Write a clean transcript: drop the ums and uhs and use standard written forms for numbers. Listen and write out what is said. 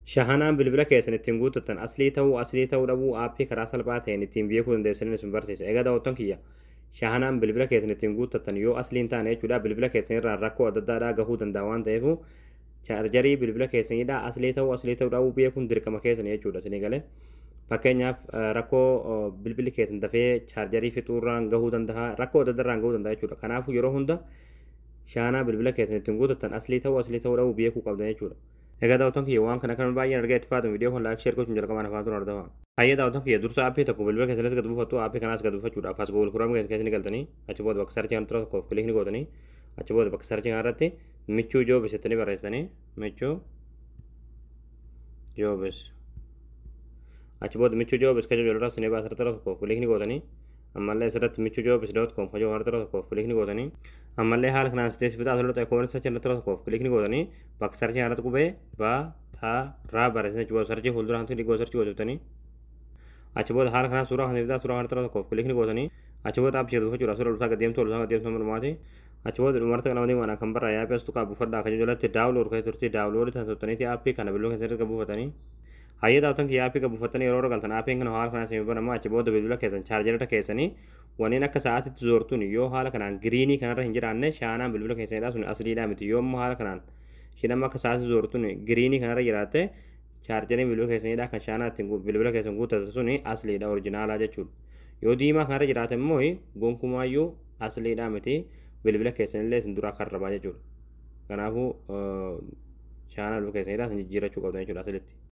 Shahanaan bilbila keessan ittiin guuttatan aslii ta'uu, aslii ta'uu dhabuu aappii karaa salphaa ta'een ittiin beekuu dandeessanii isin barsiisa. Egaa daawwattoon kiyya, shahanaan bilbila keessan ittiin guuttatan yoo aslii hin taane jechuudha, bilbila keessan irraan rakkoo adda addaadhaa gahuu danda'a. Waan ta'eef chaarjarii bilbila keessaniidha aslii ta'uu, aslii ta'uu dhabuu beekuun dirqama keessan jechuudha. Isinii galee? Fakkeenyaaf rakkoo bilbilli keessan dafee chaarjarii fixuurraan gahuu danda'a, rakkoo adda addaarraan gahuu danda'a jechuudha. Kanaafuu yeroo hunda shahanaa bilbila keessan ittiin guuttatan aslii ta'uu, aslii ta'uu dhabuu beekuu qabdan jechuudha. Egaa daawwattoon kiyya, waan kana kan baay'een argaa itti fayyadamu, viidiyoo kun like, share gochuun jalqabaan afaan turan hordofaa. Hayyee daawwattoon kiyya, dursa aappii tokko bilbila keessanis gad buufattu. Aappii kanaas gad buufachuudhaaf as Google Chrome keessa ni galtanii, achi booda bakka search kana tura tokkoof click ni gootanii, achi booda bakka search kana irratti Michuu Jobs jettanii barreessitanii, Michuu Jobs. Achi booda Michuu Jobs kan jedhu irraa sinii baasa tura tokkoof click ni gootanii, ammallee asirratti michuujobs.com kan jedhu tura tokkoof click ni gootanii, ammallee haala kanaan sitees fitaa asirratti icon search irratti tura tokkoof click ni gootanii, bakka search irratti qubee ba ta raa barreessanii, achi booda search fuuldura hantu ligoo search gootanii, achi booda haala kanaan suuraa kana fitaa suuraa kana tura tokkoof click ni gootanii, achi booda aappii buufachuudhaaf suura olsaa gad deemtu, olsaa gad deemtu mormaati. Achi booda dhumarta qalama deemaan kan barraa aappii as tuqaa buufadhaa kan jalatti download kan turti, download tan tuttaniiti aappii kana bilbila keessatti buufatanii. Hayyee daawwattoon kiyya, aappii kan buufattanii yeroo galtan aappiin kana haala kanaan isin banama. Achi booda bilbila keessan chaarjera keessanii wanneen akka sa'aatitti zoortuun yoo haala kanaan green kanarra hin jiraanne, shaanaan bilbila keessanidha sun asliidhaa miti. Yoo immoo haala kanaan isheen amma akka sa'aatitti zoortuun green kanarra jiraatte, chaarjeriin bilbila keessanidha kan shaanaa ittiin bilbila keessan guuttatu suni asliidha, original jechuudha. Yoo diimaa kanarra jiraate immoo gonkumaayyuu asliidhaa miti, bilbila keessanillee isin duraa karrabaa jechuudha. Kanaafuu shaanaa bilbila keessanidha isin jijjiirachuu qabdan jechuudha aslitti.